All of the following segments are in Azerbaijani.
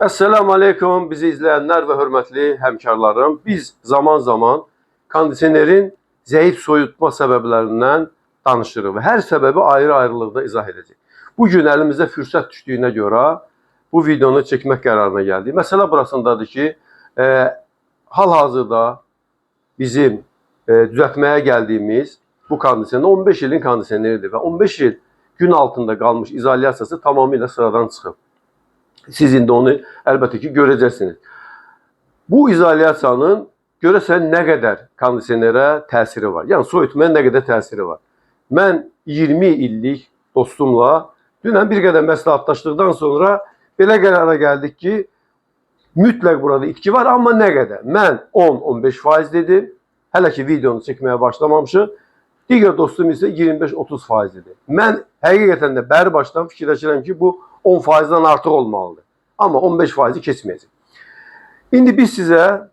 Esselamu Aleyküm bizi izleyenler ve hürmetli hemkarlarım. Biz zaman zaman kondisionerin zayıf soyutma səbəblərindən danışırıq və hər səbəbi ayrı-ayrılıqda izah edəcək. Bugün əlimizdə fürsət düşdüyünə görə bu videonu çəkmək qərarına gəldik. Məsələ burasındadır ki, hal-hazırda bizim düzəltməyə gəldiyimiz bu kondisioner 15 ilin kondisioneridir və 15 il gün altında qalmış izolyasiyası tamamilə sıradan çıxıb. Siz indi onu əlbəttə ki görəcəksiniz. Bu izolyasiyanın görəsən nə qədər kondisionerə təsiri var? Yəni soyutmaya nə qədər təsiri var? Mən 20 illik dostumla dünən bir qədər məsləhətlaşdıqdan sonra belə qərara gəldik ki, mütləq burada itki var, amma nə qədər? Mən 10-15% dedim. Hələ ki videonu çəkməyə başlamamışıq. Digər dostum isə 25-30% dedi. Mən həqiqətən də bəri başdan fikirləşirəm ki, bu 10%-dan artıq olmalıdır. Amma 15%-i keçməyəcək. İndi biz sizə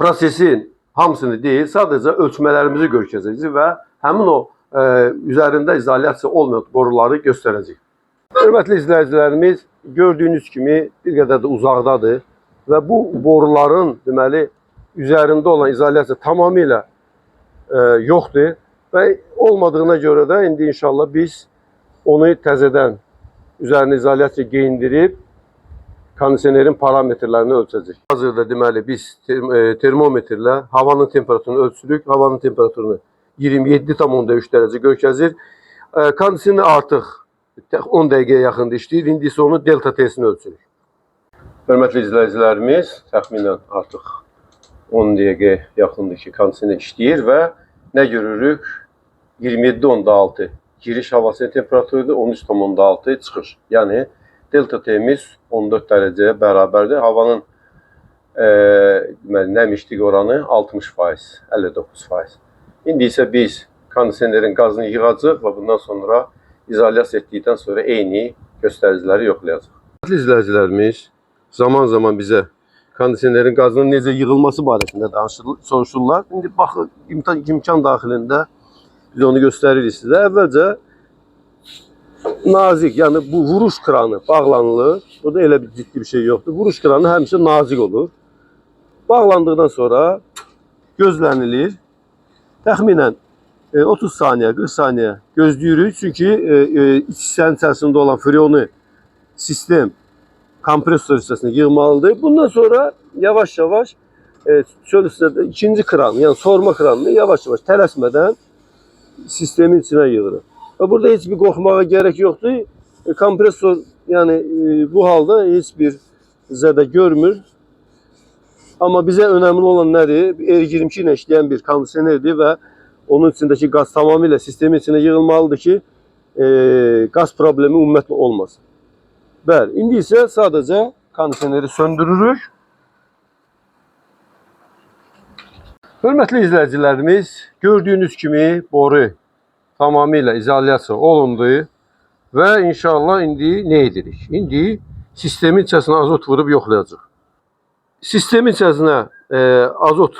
prosesin hamısını deyil, sadəcə ölçmələrimizi göstərəcəyik və həmin o üzərində izolyasiya olmayan boruları göstərəcəyik. Hörmətli izləyicilərimiz, gördüyünüz kimi bir qədər də uzaqdadır və bu boruların deməli üzərində olan izolyasiya tamamilə yoxdur və olmadığına görə də indi inşallah biz onu təzədən üzərinə izolyasiya geyindirib kondisionerin parametrlərini ölçəcəyik. Hazırda deməli biz termometrlə havanın temperaturunu ölçürük. Havanın temperaturunu 27,3 dərəcə göstərir. Kondisioner artıq 10 dəqiqəyə yaxındır işləyir. İndi isə onun delta T-sini ölçürük. Hörmətli izləyicilərimiz, təxminən artıq 10 dəqiqəyə yaxındır ki, kondisioner işləyir və nə görürük? 27,6 giriş havasının temperaturudur, 13,6 çıxış. Yəni delta T-miz 14 dərəcəyə bərabərdir. Havanın deməli, nəmişlik oranı 60%, 59%. İndi isə biz kondisionerin qazını yığacağıq və bundan sonra izolyasiya etdikdən sonra eyni göstəriciləri yoxlayacağıq. Hörmətli izləyicilərimiz, zaman zaman bizə kondisionerin qazının necə yığılması barəsində danışırlar, soruşurlar. İndi baxın, imkan daxilində biz onu göstəririk sizə. Əvvəlcə nazik, yəni bu vuruş kranı bağlanılır. Burada elə bir ciddi bir şey yoxdur. Vuruş kranı həmişə nazik olur. Bağlandıqdan sonra gözlənilir. Təxminən 30 saniyə, 40 saniyə gözləyirik. Çünki iç hissənin içərisində olan freonu sistem kompresor hissəsində yığmalıdır. Bundan sonra yavaş-yavaş çöl hissədə ikinci kran, yəni sorma kranını yavaş-yavaş tələsmədən sistemin içinə yığırıq. Və burada heç bir qorxmağa gərək yoxdur. Kompresor yəni bu halda heç bir zədə görmür. Amma bizə önəmli olan nədir? R22 ilə işləyən bir kondisionerdir və onun içindəki qaz tamamilə sistemin içinə yığılmalıdır ki, qaz problemi ümumiyyətlə olmasın. Bəli, indi isə sadəcə kondisioneri söndürürük. Hörmətli izləyicilərimiz, gördüyünüz kimi boru tamamilə izolyasiya olundu və inşallah indi nə edirik? İndi sistemin içərisinə azot vurub yoxlayacağıq. Sistemin içərisinə azot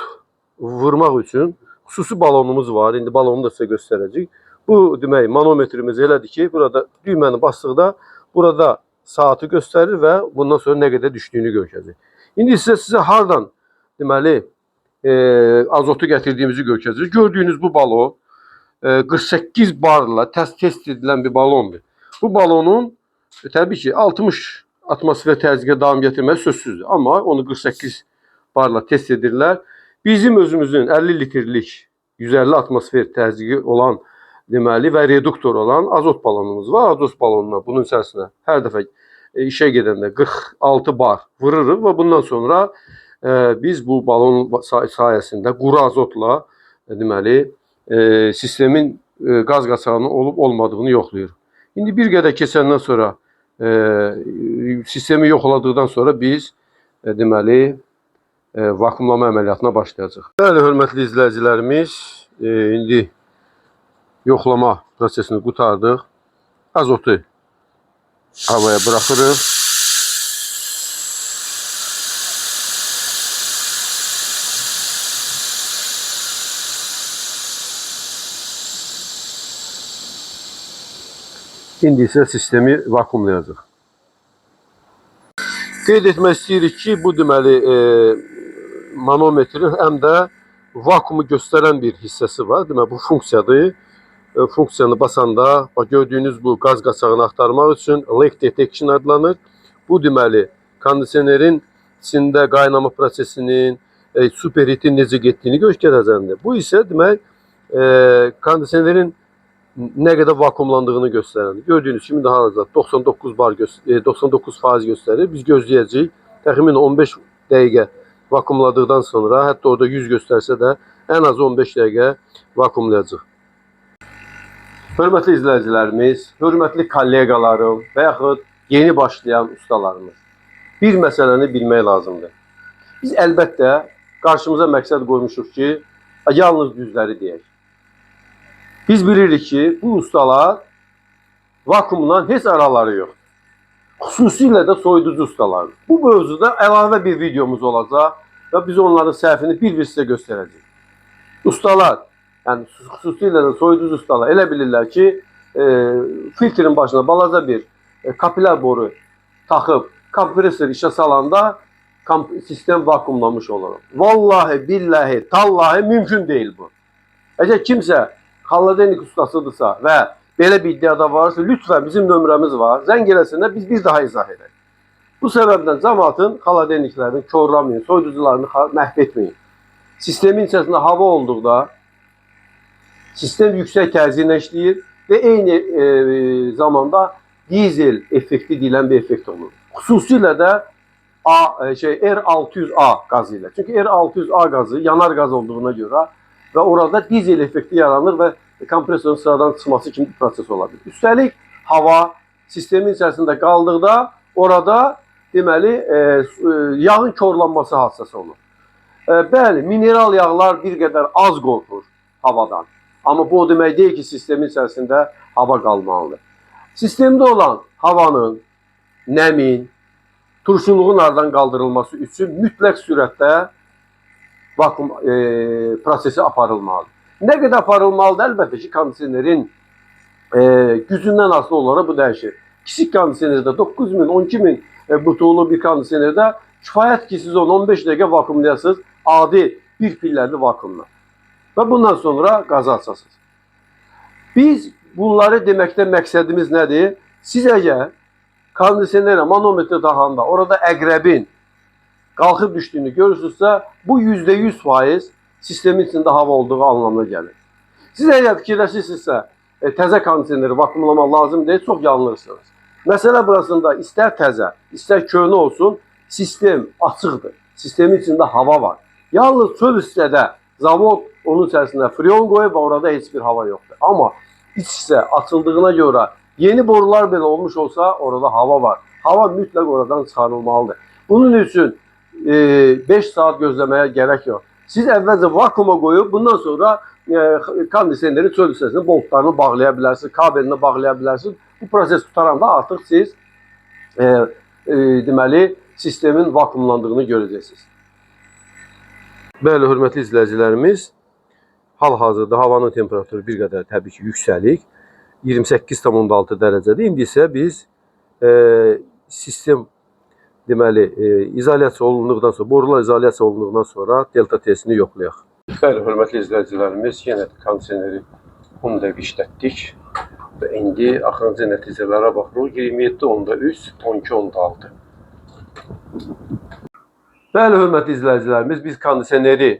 vurmaq üçün xüsusi balonumuz var. İndi balonu da sizə göstərəcəyik. Bu demək manometrimiz elədir ki, burada düyməni basdıqda burada saatı göstərir və bundan sonra nə qədər düşdüyünü göstərəcək. İndi sizə hardan deməli azotu gətirdiyimizi göstərəcək. Gördüyünüz bu balon 48 barla test edilən bir balondur. Bu balonun təbii ki 60 atmosfer təzyiqə davam gətirməyi sözsüzdür. Amma onu 48 barla test edirlər. Bizim özümüzün 50 litrlik 150 atmosfer təzyiqi olan deməli və reduktor olan azot balonumuz var. Azot balonuna bunun içərisinə hər dəfə işə gedəndə 46 bar vururuq və bundan sonra biz bu balon sayəsində quru azotla deməli sistemin qaz qaçağının olub olmadığını yoxlayırıq. İndi bir qədər keçəndən sonra sistemi yoxladıqdan sonra biz deməli vakuumlama əməliyyatına başlayacağıq. Bəli, hörmətli izləyicilərimiz, indi yoxlama prosesini qurtardıq. Azotu havaya buraxırıq. İndi isə sistemi vakuumlayacağıq. Qeyd etmək istəyirik ki, bu deməli manometrin həm də vakuumu göstərən bir hissəsi var. Deməli bu funksiyadır. Funksiyanı basanda bax gördüyünüz bu qaz qaçağını axtarmaq üçün leak detection adlanır. Bu deməli kondisionerin içində qaynama prosesinin, superhitin necə getdiyini göstərəcəkdir. Bu isə demək kondisionerin nə qədər vakuumlandığını göstərəndir. Gördüyünüz kimi daha hazırda 99 bar 99% göstərir. Biz gözləyəcəyik. Təxminən 15 dəqiqə vakuumladıqdan sonra, hətta orada 100 göstərsə də ən az 15 dəqiqə vakuumlayacaq. Hörmətli izləyicilərimiz, hörmətli kolleqalarım və yaxud yeni başlayan ustalarımız. Bir məsələni bilmək lazımdır. Biz əlbəttə qarşımıza məqsəd qoymuşuq ki, yalnız düzləri deyək. Biz bilirik ki, bu ustalar vakuumla heç araları yoxdur. Xüsusilə də soyuducu ustalar. Bu mövzuda əlavə bir videomuz olacaq və biz onların səhvini bir-bir sizə göstərəcəyik. Ustalar, yəni xüsusilə də soyuducu ustalar elə bilirlər ki, filtrin başına balaca bir kapilər boru taxıb kompresor işə salanda sistem vakuumlamış olur. Vallahi, billahi, tallahi mümkün deyil bu. Əgər kimsə xaladenik ustasıdırsa və belə bir iddiada varsa, lütfən bizim nömrəmiz var. Zəng eləsinlər, biz bir daha izah edək. Bu səbəbdən cəmaatın xaladeniklərini korlamayın, soyuducularını məhv etməyin. Sistemin içərisində hava olduqda sistem yüksək təzyiqlə işləyir və eyni zamanda dizel effekti deyilən bir effekt olur. Xüsusilə də R600A qazı ilə. Çünki R600A qazı yanar qaz olduğuna görə və orada dizel effekti yaranır və kompresorun sıradan çıxması kimi bir proses ola bilir. Üstəlik hava sistemin içərisində qaldıqda orada deməli yağın korlanması hadisəsi olur. Bəli, mineral yağlar bir qədər az qorxur havadan. Amma bu o demək deyil ki, sistemin içərisində hava qalmalıdır. Sistemdə olan havanın, nəmin, turşuluğun aradan qaldırılması üçün mütləq sürətdə vakuum prosesi aparılmalıdır. Nə qədər aparılmalıdır? Əlbəttə ki, kondisionerin gücündən asılı olaraq bu dəyişir. Kiçik kondisionerdə 9000, 12000 butulu bir kondisionerdə kifayət ki, siz onu 15 dəqiqə vakuumlayasınız adi bir pilləli vakuumla. Və bundan sonra qazı açasınız. Biz bunları deməkdə məqsədimiz nədir? Siz əgər kondisionerə manometr taxanda orada əqrəbin qalxıb düşdüyünü görürsünüzsə, bu %100 sistemin içində hava olduğu anlamına gəlir. Siz əgər fikirləşirsinizsə, təzə kondisioneri vakuumlamaq lazım deyil, çox yanılırsınız. Məsələ burasında istər təzə, istər köhnə olsun, sistem açıqdır. Sistemin içində hava var. Yalnız çöl hissədə zavod onun içərisində freon qoyub və orada heç bir hava yoxdur. Amma iç hissə açıldığına görə yeni borular belə olmuş olsa orada hava var. Hava mütləq oradan çıxarılmalıdır. Bunun üçün 5 saat gözləməyə gərək yox. Siz əvvəlcə vakuuma qoyub bundan sonra kondisionerin çöl hissəsini boltlarını bağlaya bilərsiniz, kabelini bağlaya bilərsiniz. Bu proses tutaranda artıq siz deməli sistemin vakuumlandığını görəcəksiniz. Bəli, hörmətli izləyicilərimiz, hal-hazırda havanın temperaturu bir qədər təbii ki yüksəlik. 28,6 dərəcədir. İndi isə biz sistem deməli izolyasiya olunduqdan sonra, borular izolyasiya olunduqdan sonra delta T-sini yoxlayaq. Bəli, hörmətli izləyicilərimiz, yenə də kondisioneri 10 dəqiqə işlətdik və indi axırıncı nəticələrə baxırıq. 27,3, 12,6. Bəli, hörmətli izləyicilərimiz, biz kondisioneri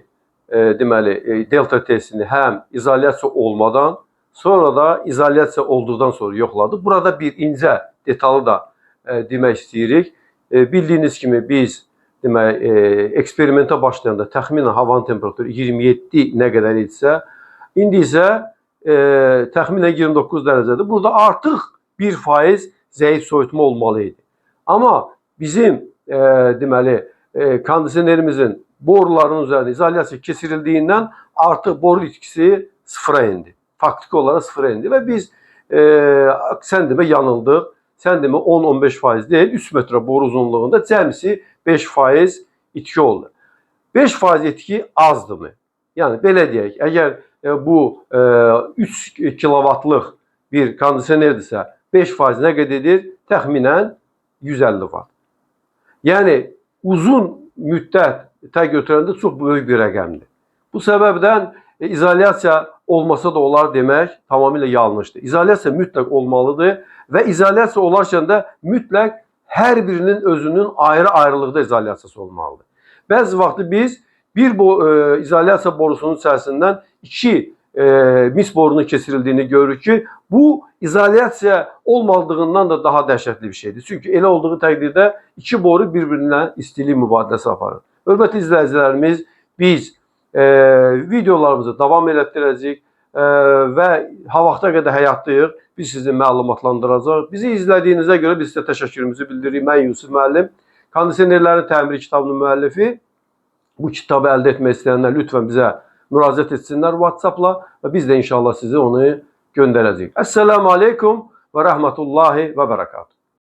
deməli delta T-sini həm izolyasiya olmadan, sonra da izolyasiya olduqdan sonra yoxladıq. Burada bir incə detalı da demək istəyirik. Bildiyiniz kimi biz demək eksperimentə başlayanda təxminən havanın temperaturu 27 nə qədər idisə, indi isə təxminən 29 dərəcədir. Burada artıq 1% zəif soyutma olmalı idi. Amma bizim deməli kondisionerimizin boruların üzərində izolyasiya keçirildiyindən artıq boru itkisi sıfıra indi. Faktiki olaraq sıfıra indi və biz sən demə yanıldıq. Sən demə 10-15% deyil, 3 metrə boru uzunluğunda cəmisi 5% itki oldu. 5% itki azdırmı? Yəni belə deyək, əgər bu 3 kilovatlıq bir kondisionerdirsə, 5% nə qədər edir? Təxminən 150 vat. Yəni uzun müddət götürəndə çox böyük bir rəqəmdir. Bu səbəbdən izolyasiya olmasa da olar demək tamamilə yanlışdır. İzolyasiya mütləq olmalıdır və izolyasiya olarkən də mütləq hər birinin özünün ayrı-ayrılıqda izolyasiyası olmalıdır. Bəzi vaxtı biz bir izolyasiya borusunun içərisindən iki mis borunun keçirildiyini görürük ki, bu izolyasiya olmadığından da daha dəhşətli bir şeydir. Çünki elə olduğu təqdirdə iki boru bir-birinə istilik mübadiləsi aparır. Hörmətli izləyicilərimiz, biz videolarımızı davam elətdirəcəyik və ha vaxta qədər həyatdayıq. Biz sizi məlumatlandıracağıq. Bizi izlədiyinizə görə biz sizə təşəkkürümüzü bildiririk. Mən Yusuf müəllim, kondisionerlərin təmiri kitabının müəllifi. Bu kitabı əldə etmək istəyənlər lütfən bizə müraciət etsinlər WhatsApp-la və biz də inşallah sizi onu göndərəcəyik. Əssalamu aleykum və rəhmətullahi və bərəkatuhu.